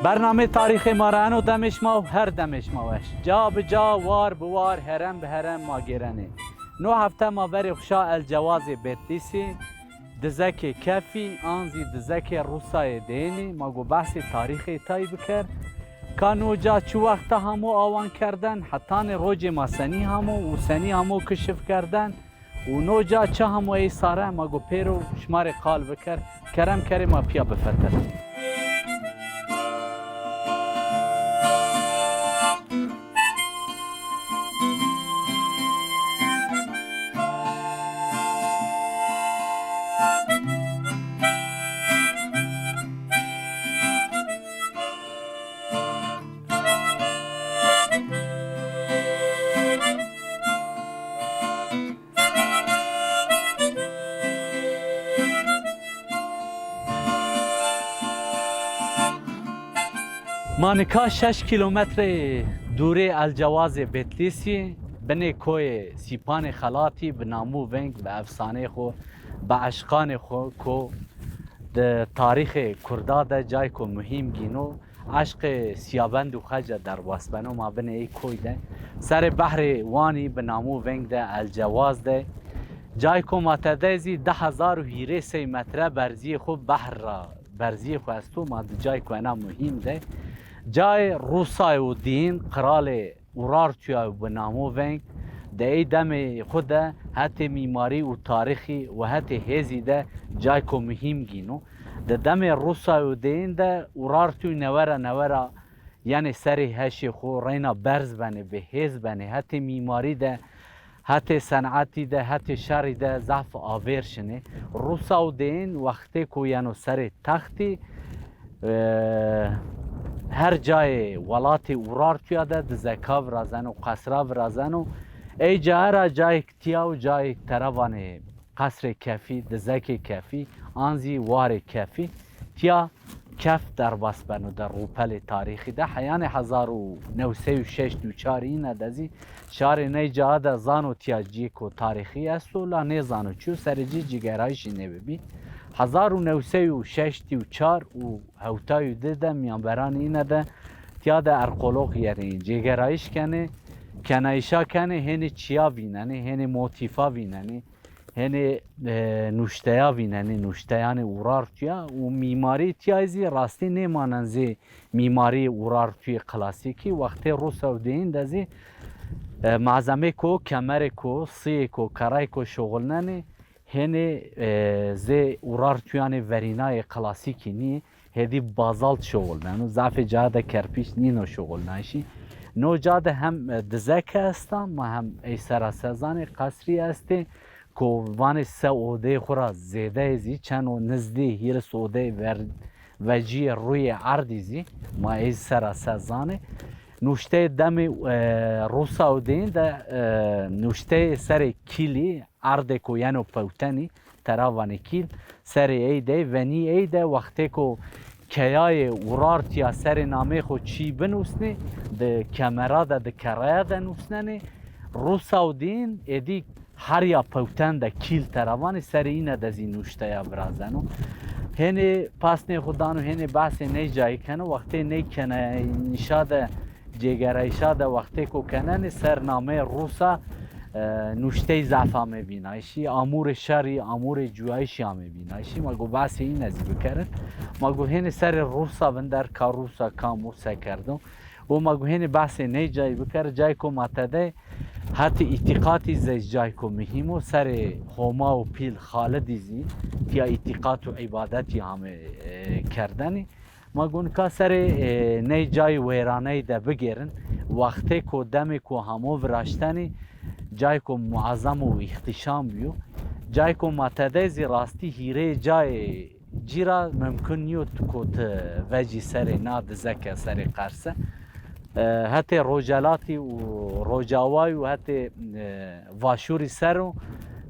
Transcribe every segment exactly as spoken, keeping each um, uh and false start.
Bernamê tarîxê ma ra eno demê şima û her demê şima weş. Ca bi ca, war bi war, herem bi herem ma gêrenê. No hefte ma verê xwu şa El Cewazê Betlîsî, dizekê Kefî an zî dizekê Rûsayê Dênî, ma go behsê tarîxê tayî biker. Ka no ca çi wexta hamo awan kerden, hetanê rocê ma senî hamo û senî hamo kişif kerden, û no ca çi hamo ey sare, ma go pêro şima rê qal biker, kerem kerê ma pîya bifetelin. Ma nika şeş kîlometreyê dûrê El Cewazê Betlîsî, binê koyê Sîpanê Xelatî, bi nam û veng, bi efsaneyê xwu, bi eşqanê xwu, ko di tarîxê kurda de cayko muhîm gîno. Eşqê Siyabend û Xece derbas beno, ma binê ey koy de. Serê behrê Wanî bi nam û veng de El Cewaz de. Cayko ma tede zî di hezar û hîrê sey metre berzîyê xwu behr ra, berzîyê xwu esto, ma di cayko ena muhîm de. Cayê Rûsay û Dîn, qiralê Urartuya bi nam û veng, di ey demê xwu de hetê mîmarî û tarîxî û hetê hêzî de cayko muhîm gîno. Di demê Rûsay û Dîn de Urartuy newe ra newe ra yenê serê heşê xwu, reyna berz benê, bi hêz benê, hetê mîmarî de, hetê senetî de, hetê şerî de zaf avêr şinê. Rûsa û Dîn wextêko yeno serê textî, e, her cayê welatê Urartuya de dizeka virazeno, qesra virazeno. Ey caye ra cayêk tîya û cayêk tera vanê Qesrê Kefî, Dizekê Kefî, an zî Warê Kefî. Tîya kef derbas beno de rûpelê tarîxî de. Heyanê hezar û new sey û şeştî û çar îne de zî şarê ney ca de zano tîya cîyêko tarîxî esto, la nêzano çi yo, serê ci cîgerayîşî nêbibî. Hezar û new sey û şeştî û çar û hewtay û di de mîyanberanê îne de tîya de erqolox yenê, cêgerayîş kenê, kenayîşa kenê, hênê çîya vînenê, hênê motîfa vînenê, hênê, e, nuşteya vînenê, nuşteyanê Urartuya û mîmarî tîya zî rastî nêmanen zê mîmarîyê Urartuyê klasîkî. Wextê Rûsa û Dîn de zî, e, malzemêko, kemerêko, siyêko, kerayêko şuxulnenê, hênê, e, zê Urartuyanê verînayê klasîkî nîyê, hêdî bazalt şuxulneno. Zafê ca de kerpîç nîno şuxulnayîşî. No ca de hem, e, dizeke esta, ma hem ey sera se zanê, qesrî estê, ko vanê se odeyê xwu ra zêdeyê zî, çend o nizdî hîris odeyê ver-, vecîyê rûyê erdî zî, ma ey sera se zanê. Nuşteyê demê, e, Rûsa û Dîn de, e, nuşteyê serê kîlî, erdêko yeno pewtenî, tera vanê kîl, serê ey de, venî ey de, wextêko keyayê Urartuya serê nameyê xo çî binusnê, di kemera de, di kerreya de nusnenê. Rûsa û Dîn êdî herya pewten de kîl tera vanê, serê îne de zî nuşteya virazeno. Hênê pasnê xo dano, hênê behsê ney cayî keno, wextê ney kenayîşa de cêgerayîşa de wextêko kenenê ser nameyê Rûsa, e, nuşteyî zaf amê vînayîşî, amûrê şerî, amûrê cuyayîşî amê vînayîşî. Ma go behsê îne zî bikerin. Ma go hênê serê Rûsa vinder, ka Rûsa kam o, se kerdo. Û ma go hênê behsê ney cayî bikerin, cayêko ma tede hetê îtîqatî zey cayêko muhîm o, serê Homa û Pîl Xalidî zî tîya îtîqat û îbadetî amê, e, kerdenî. Ma go nika serê, e, ney cayê wêraneyî de bigêrin. Wextêko demêko hamo viraştenî, cayêko muezem û îhtîşam bîyo. Cayêko ma tede zî rastî hîrê cayê cî ra mumkin nîyo ko ti vecî serê na dizeke, serê qerse. E, hetê rocelatî û rocawayî û hetê, e, vaşûrî ser o,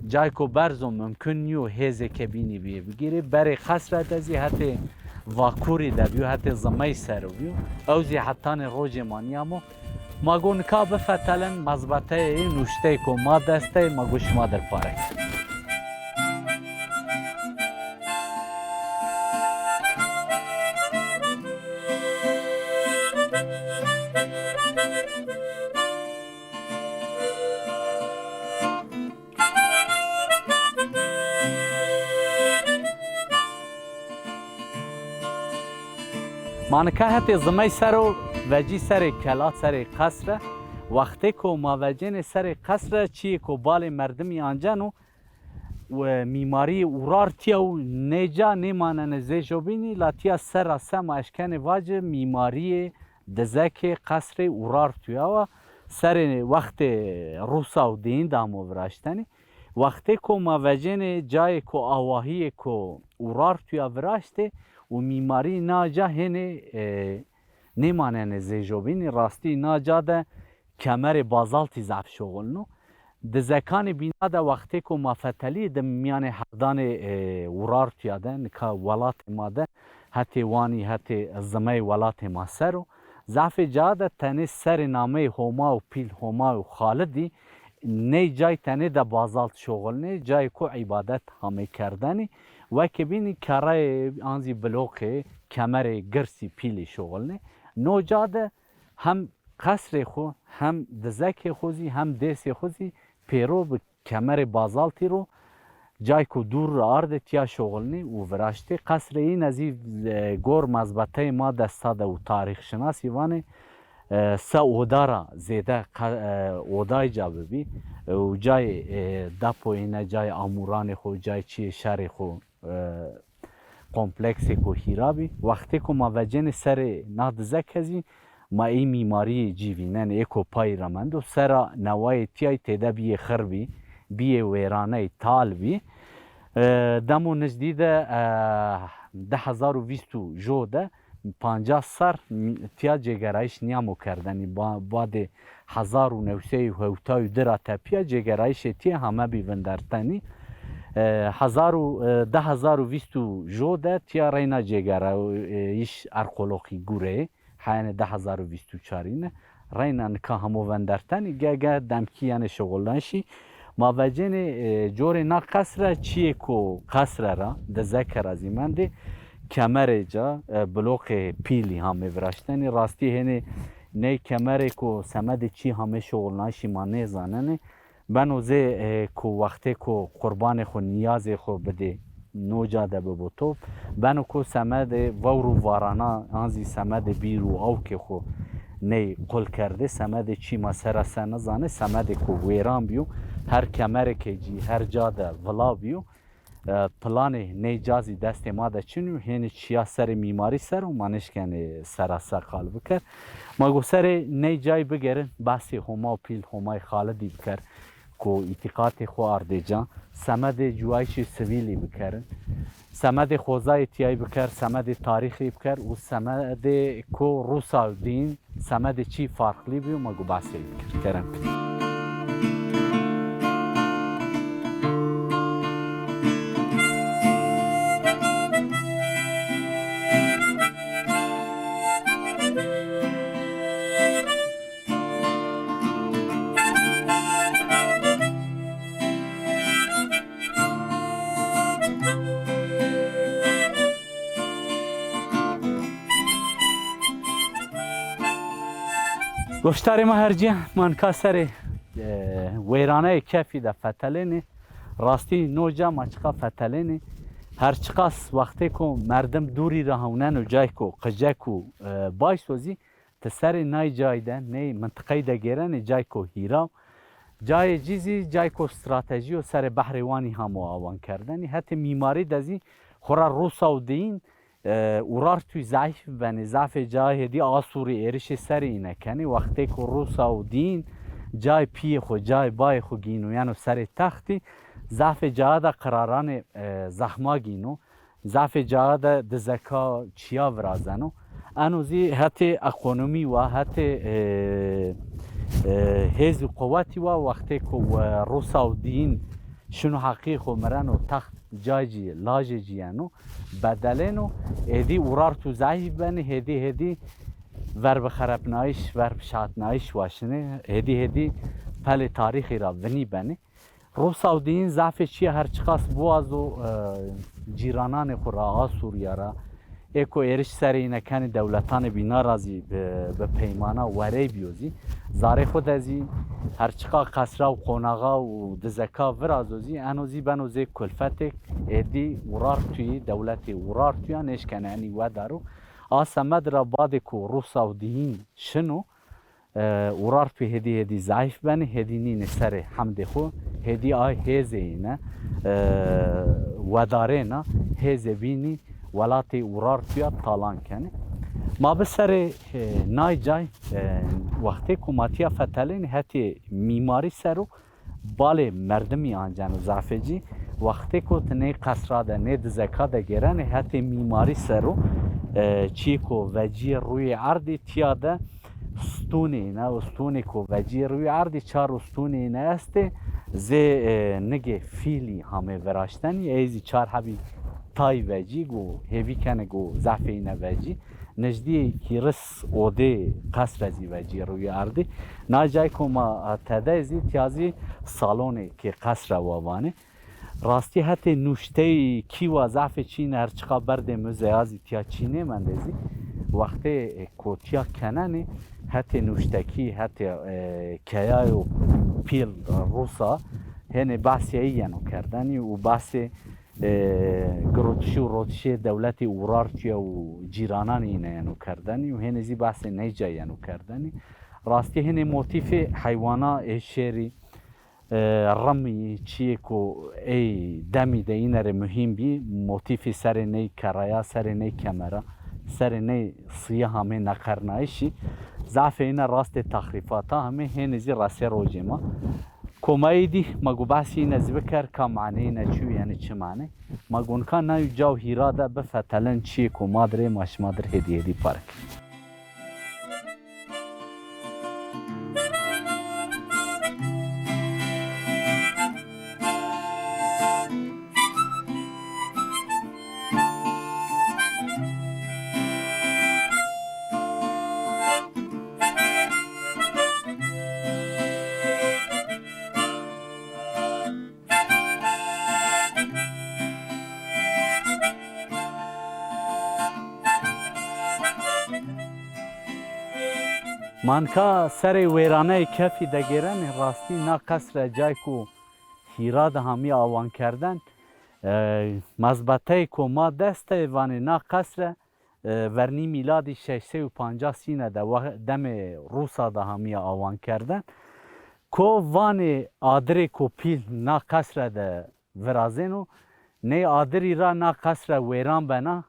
cayêko berz o, mumkin nîyo hêzêke bînî bîyê bigîrê. Berê qesre de zî hetê vakurî de bîyo, hetê zimey ser o bîyo. Ew zî hetanê rocê ma nîyamo. Ma go nika bifetelin, mezbeteyê nuşteyêko ma dest de, ma go şima dir pare. Ma nika hetê zimey ser o vecî serê kela, serê qesre. Wextê ku ma vecênê serê qesre, çiyê ku balê merdimî anceno, û mîmarîyê Urartuya û nê ca nêmanenê zêjobînî, la tiya ser ra se ma eşkenê vacê mîmarîyê dizekê qesrê Urartuya wa. Serê wextê Rusa û dîn de amo viraştenî. Wextê ku ma vecênê cayê ku awahîyê ku Urartuya viraştê û mîmarî na ca hênê, e, nêmanenê zêjobînî, rastî na ca de kemerê bazaltî zaf şoxilno. Dizekanê bîna de wextê ku ma fetelî di mîyanê herdanê, e, Urartuya de, nika welatê ma de, hetê Wanî, hetê zimeyê welatê ma ser o. Zafê ca de tenê serê nameyê Homa û pîl, Homa û Xalidî, ney cay tenê de bazalt şoxilnê, cayê ku îbadet hamê kerdenî. Weke bînî kerreyê an zî bloqê kemerê girsî pîlî şoxilnê. No ca de hem qesrê xwu, hem dizekê xwu zî, hem dêsê xwu zî pêro bi kemerê bazaltî ro cayko dûr ra ardê tiya şoxilnî û viraştê. Qesrê îne zî, e, gor mezbeteyê ma desta de û tarîxşinasî vanê, e, se oda ra zêde qe-, e, oday ca bibî, e, û cayê, e, depo îne, cayê amûranê xwu, cayê çiyê şerê xwu, e, kompleksêko hîra bî. Wextêko ma vecênê serê na dizeke zî ma ey mîmarîyê cî vînenê, êko payî ra mendo. Sera newayê tîyayî têde bîyê xirbî, bîyê wêraneyî, tal bî. E, demo nizdî de, e, di hezar û vîst û jo de pancas serr tîya cêgerayîş nîyamo kerdenî. Ba-, badê hezar û new sey û hewtay û di ra tepîya cêgerayîşê tîyê hamebî vindertenî. E, hezar û, e, di hezar û vîst û jo de tîya reyna cêgerayîş Erqoloqî gureyê, heyanê di hezar û vîst û çarîne. Reyna nika hamo vendertenî, ge-ge demkî yenê şixulnayîşî. Ma vecênê, e, corê na qesre çiyêko qesre ra, dizeke ra zî mendê, kemerê ca, e, bloqê pîlî hamê viraştenî. Rastî hênê ney kemerêko semedê çî hamê şixulnayîşî ma nêzanenê. Beno zê, e, ku wextêko qurbanê xwu, nîyazê xwu bidê, no ca de bibo top. Beno ku semedê vewr û varana an zî semedê bîr û awkê xwu ney qul kerdê, semedê çî ma sera se nizanê, semedêko wêran bîyo, her kemerêkê cî her ca de vila bîyo. E, planê ney ca zî destê ma de çin o, hênî çiya serê mîmarî ser o, ma nêşkenê sera se qal biker. Ma go serê ney cayî bigerin, behsê Homa û pîl, Homayê Xalidî biker, ku îtîqatê xwu ardê ca, semedê cuwayîşê sivîlî bikerin, semedê xozayê tîyayî biker, semedê tarîxî biker û semedê ku Rusa û dîn, semedê çî farqlî bîyo, ma go behsê bikir. Kerem. Goştarê ma hercîya, ma nika serê, e, wêraneyê kefî de fetelênê. Rastî no ca ma çiqa fetelênê. Her çiqas wextêko merdim dûrî ra hewneno cayko qicek û, e, bayso zî, ti serê nay cayî de, ney mintiqeyî de gêrenê cayko hîra. Cayê cî zî cayko stratejî yo, serê behrê Wanî hamo awan kerdenî. Hetê mîmarî de zî xwura Rusa û dîn, e, Urartuyî zayîf benê. Zafê cayê hêdî Asûrî êrişê serê îne kenê. Wextêko Rusa û dîn cayê pîyê xwu, cayê bayê xwu gîno yeno serê textî, zafê cayê de qiraranê, e, zehma gîno. Zafê caye de dizeka çiya virazeno. Eno zî hetê ekonomî wa, hetê, e, e, hêz û quwetî wa, wextê ku we Rusa û dîn şino heqî xo mireno, text cay cî, lajê cî yeno, bedelêno, êdî Urartu zayîf benê, hêdî hêdî ver bi xerepnayîş, ver bi şatnayîş waşinê, hêdî hêdî pelê tarîxî ra vinî benê. Rusa û dîn zafê çîyê her çiqas biwazo, e, cîrananê xwu ra, Asûrîya ra, ê ku êriş serê îne kenê dewletanê bîna ra zî bi, bi peymana werey bîyo zî, zarê xwu de zî her çiqa qesra û qonaxa û dizeka virazo zî, eno zî beno zê kulfetêk, êdî Urartuyî, dewletê Urartuya nêşkene enî wedaro. A semed ra badê ku Rûsa û dîyin şino, e, Urartu hêdî hêdî zeîf benê, hêdî nînê serê hemdê xo, hêdî ay hêzê îne, e, wedarêna, hêzê bînî welatê Urartuya talan kenê. Ma bi serê, e, nay cay, e, wextê ku ma tîya fetelênê hetê mîmarî ser o, balê merdimî anceno zafê cî. Wextê ku ti nê qesra de, nê dizeka de gêrenê hetê mîmarî ser o, e, çîyê ku vecîyê rûyê erdî tîya de stûnê îne û stûnê ku vecîyê rûyê erdî çar û stûnê îne estê, zê, e, nigê fîlî hamê viraştenî, ey zî çar hebî tay vecî, go hêvî kenê go zafê îne vecî. Nijdîyê hîris odê qesre zî vecî rûyê erdî. Na cay ku ma tede zî tîya zî salonê kê qesre wa vanê. Rastî hetê nuşteyî kî wa zafê çîne, her çiqa berdê muzeya zî tîya çî nêmendê zî. Wextê ku tîya kenenê hetê nuştekî, hetê, e, keyayo pîl Rûsa hênê behsê ey yeno kerdenî û behsê e, girotişî û rotişê dewletê Urartuya û cîrananê îne yeno kerdenî û hênê zî behsê ney cay yeno kerdenî. Rastî hênê motîfê heywana ê şêrî, e, rimî, çîyê ku ey demî de îne rê muhîm bî, motîfî serê ney kerreya, serê ney kemera, serê ney sîya hamê neqernayişî. Zafê îne rastê texrîfata hamê hênê zî resê rocê ma. Komayî dî ma go behsê îne zî biker, ka maneyê îne çi yo, yanî çi mane. Ma go nika nay caw hîra de bifetelin, çîyê ku ma dir ê ma şima dir hêdî hêdî park. Ma nika serê wêraneyê Kefî de gêrenê, rastî na qesre cay ku hîra de hamî awan kerden, e, mezbeteyê ku ma dest de vanê na qesre, e, vernî mîladî şeş sey û pancas sîne de, wa-, demê Rûsa de hamîya awan kerden. Ko vanê adirê ku pîl na qesre de virazêno, ney adirî ra na qesre wêran bena,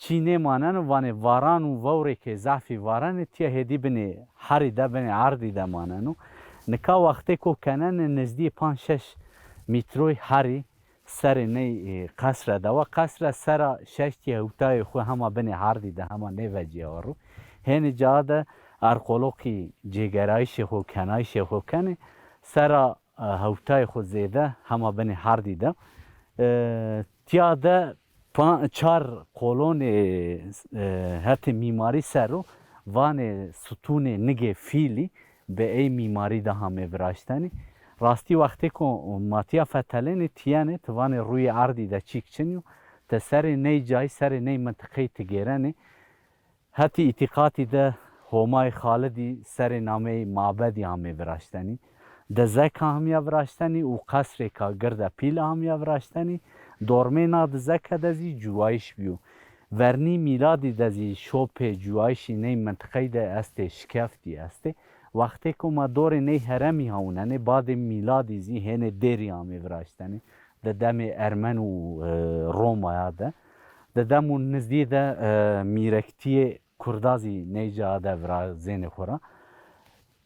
çî nêmaneno, vanê varan û vewrê ke zafî varenê, tîya hêdî binê herî de, binê erdî de maneno. Nika wextê ko kenenê nizdîyê panc şeş mîtroy herî, serê ney, e, qesre de wa. Qesre sera şeştî hewtayê xwu hema binê herdî de, hema nêvecîya wa ro. Hênî ca de arqoloqî cêgerayîşê xwu, kenayîşê xwu kenê. Sera, e, hewtayê xwu zêde hema binê herdî de. E, tîya de pa-, çar qolonê, e, hetê mîmarî ser o, vanê stûnê nigê fîlî, bi ey mîmarî de hamê viraştenî. Rastî wextê ku ma tîya fetelênê, tîyenê, ti vanê rûyê erdî de çîk çin yo, ti serê ney cayî, serê ney mintiqeyî ti gêrenê. Hetê îtîqatî de Homayê Xalidî serê nameyê mabedî hamê viraştenî. Dizeka hamîya viraştenî û qesrêka girde pîl hamîya viraştenî. Dormê na dizeke de zî cuwayîş bîyo. Vernî mîladî de zî şopê cuwayîşî ney mintiqeyî de estê, şikeftî estê. Wextê ku ma dorê ney heremî hewnenê, badê mîladî zî hênê dêrî amê viraştenê. Di demê Ermen û, e, Romaya de. Di dem û nizdî de, e, mîrektîyê Kurda zî ney ca de virazênê xwu ra.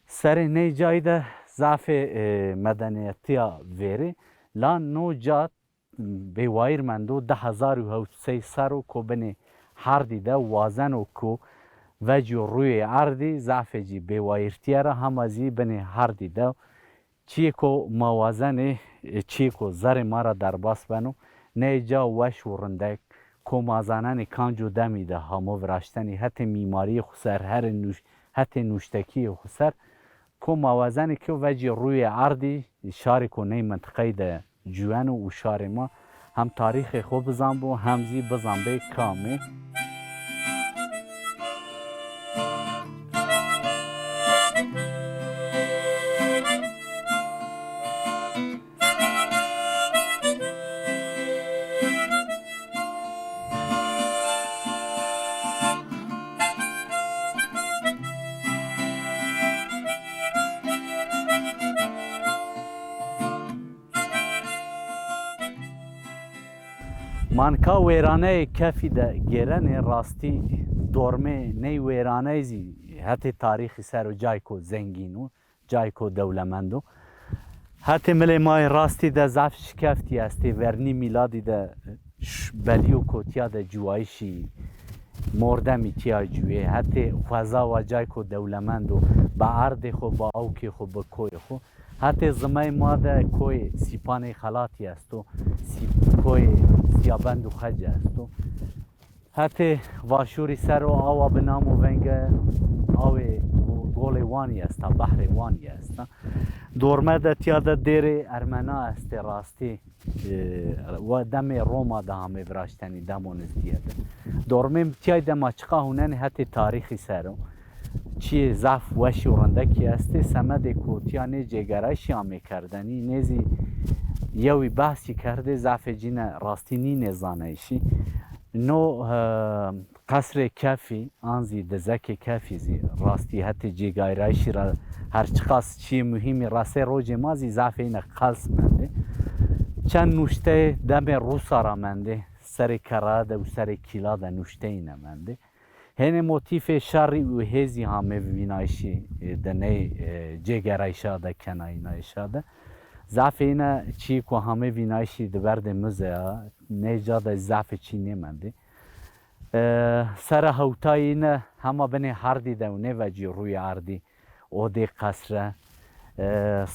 Serê ney cayî de zafê, e, medenîyetîya vêrê. La no ca bêwayîr mendo, di hezar û hewt sey serr o ku binê herdî de, wazeno ku vecîyo rûyê erdî, zafê cî bêwayîrtîye ra hema zî binê herdî de. Çîyê ku ma wazenê, e, çîyê ku zerrê ma ra derbas beno, ney ca weş û rindek, ku ma zanenê kanco demî de hamo viraştenî, hetê mîmarîyê xwu ser, herê nûş-, hetê nuştekîyê xwu ser, ku ma wazenê ke vecî rûyê erdî, şarê ku ney mintiqeyî de ciweno û şarê ma hem tarîxê xo bizanbo, hem zî bizanbê kam ê. Ma nika wêraneyê Kefî de gêrenê, rastî dormê ney wêraneyî zî hetê tarîxî ser o cayko zengîn o, cayko dewlemend o. Hetê milê ma yê rastî de zaf şikeftî estê, vernî mîladî de ş-, belîyo ko tîya de ciwayîşî mordemî tîya ciwê. Hetê xweza wa cayko dewlemend o, bi erdê xo, bi awkê xo, bi koyê xo. Hetê zimeyê ma de koyê Sîpanê Xelatî esto, sî-, koyê Sîyabend û Xece esto. Hetê vaşûrî ser o awa bi nam û venge awê Golê Wanî esta, Behrê Wanî esta. Dorme de tîya de dêrê Ermena estê rastî. E, wa demê Roma de amê viraştenî, demo nizdîye de. Dormê tîyay de ma çiqa hunenê hetê tarîxî ser o. Çiyê zaf weşî û rindekî estê, semedê ku tîya nê cêgerayîşî amê kerdenî, nê zî yewî behsî kerdê, zafê cîne rastî nînê zanayîşî. No, e, qesrê Kefî an zî dizekê Kefî zî rastî hetê cêgerayîşî ra her çiqas çiyê muhîmî ra sey rojê ma zî zafê îne qels mendê. Çend nuşteyê demê Rûsa ra mendê, serê kerraya de û serê kîla de nuşteyê îne mendê. Hênê motîfê şerî û hêzî hamê vînayîşî, e, de ney, e, cêgerayîşa de, kenayînayîşa de. Zafê îne çîyê ku hamê vînayîşî di berdê muzeya, nê ca de zafê çî nêmendê. E, sera hewtayî îne hema binê herdî de û nêvecîyo rûyê erdî. Odê qesre, e,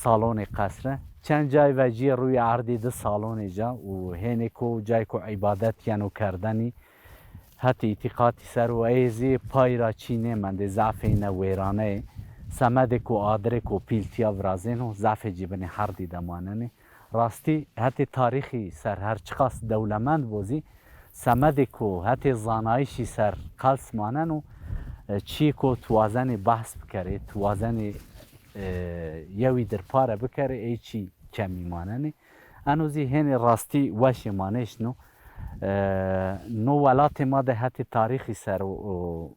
salonê qesre. Çend cayî vecîyê rûyê erdî di salonê ca û hênê ko cayê ko îbadet yeno kerdenî, hetê îtîqatî ser o ey zî pay ra çî nêmendê, zafê îne wêrane yê. Semedê ko adirê ko pîl tîya virazêno, zafê cî binê herdî de manenê. Rastî hetê tarîxî ser her çiqas dewlemend bo zî, semedê ku hetê zanayîşî ser qels maneno, e, çîyê ku tu wazenê behs bikerê, tu wazenê, e, yewî dir pare bikerê, ey çî kemî manenê. Eno zî hênê rastî weşê ma nêşino. E, no welatê ma de hetê tarîxî ser o, o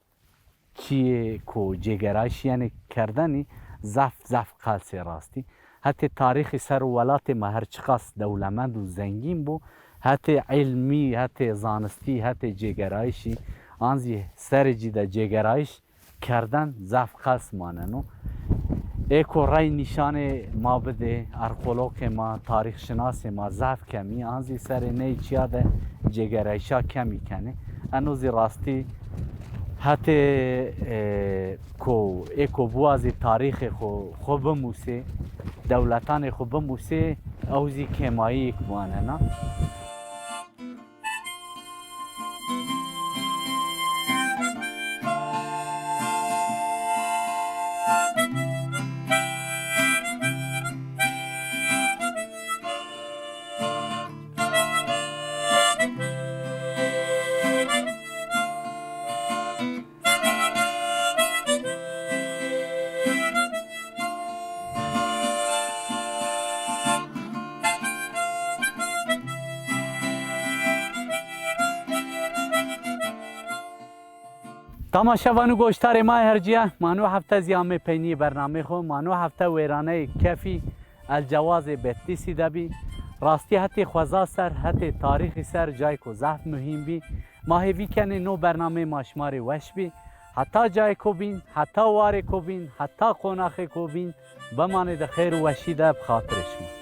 çîyê ku cêgerayîşî yenê kerdenî zaf, zaf qels ê rastî. Hetê tarîxî ser o welatê ma her çiqas dewlemend û zengîn bo, hetê îlmî, hetê zanistî, hetê cêgerayîşî, an zî serê cî de cêgerayîş kerden zaf qels maneno. Ê ku rey nîşanê ma bidê, arxeologê ma, tarîxşinasê ma zaf kemî, an zî serê ney çîya de cêgerayîşa kemî kenê. Eno zî rastî hetê, e, ku ê ku biwazê tarîxê xo, xo bimusê, dewletanê xo bimusê, ew zî kêmayîyêk manena. Temaşevan û goşdarê ma her cîya, ma no hefte zî amê peynîyê bernameyê xo, ma no hefte wêraneyê Kefî El Cewazê Betlîsî de bî. Rastî hetê xweza ser, hetê tarîxî ser cayêko zaf muhîm bî. Ma hêvî kenê no bernameyê ma şima rê weş bî. Heta cayêko bîn, heta warêko bîn, heta qonaxêko bîn, bimanê di xêr û weşî de bi xatirê şima.